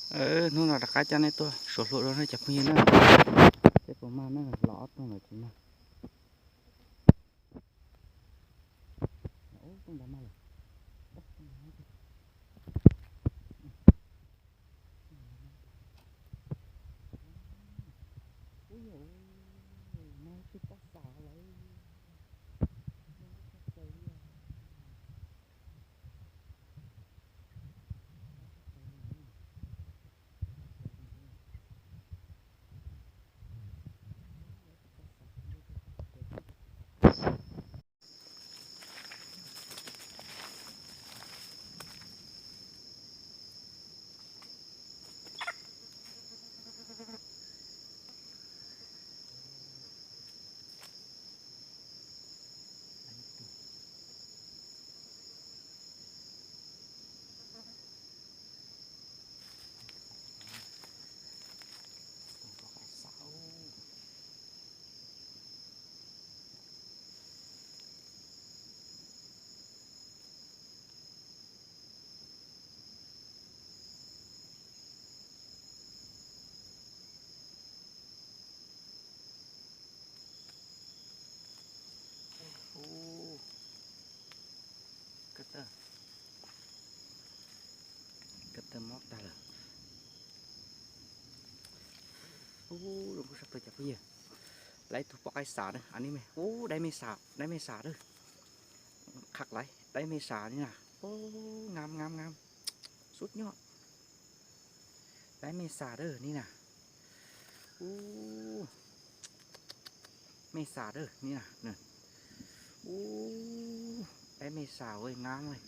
Hnub no rov qab coj nej tuaj suav hluas dua na cov phooj ywg na. Seb puas mag na, los ob rooj lawm tsis mag. Rooj ntawd mag lawm. Mag twg pob xas lawm. Ub, kab tawj, kab tawj mob tag lawm. Ub, zoo nkauj saj plaws cov phooj ywg. Lawv ib tug poj qaib xas na, ub, dai me xas, dai me xas dawb. Qhov lawv dai me xas ni na. Ub, ngam ngam ngam, xub nyuaj. Dai me xas dawb ni na. Ub, me xas dawb ni na. Ub, dai me xas ua ngab li.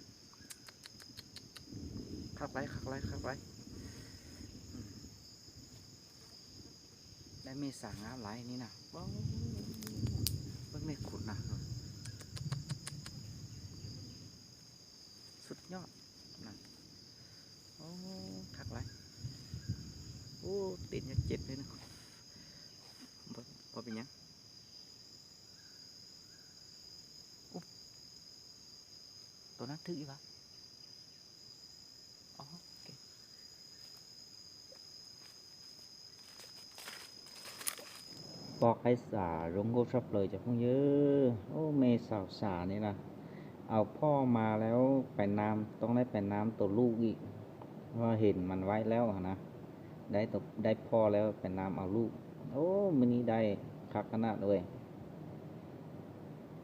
Qhov lawv, qhov lawv, qhov lawv. Dai me xas ngab laiv ni na. Peb me khum na. Xub nyuaj. Qhov lawv. Ub, tim nyob cem thiab na. Ua pes nyab. Ub, tus nab thwm ib vas. Poj qaib xas zoo nkauj tshaj plaws cov phooj ywg. Ub, me xaus xas ni na. Au phoj mas lawm, pais nam toob laib pais nam tau luj ib, ho hem mas vaib lawm na. Daib phoj lawm pais nam au luj. Ub, me ni daib qhab qab naj dua.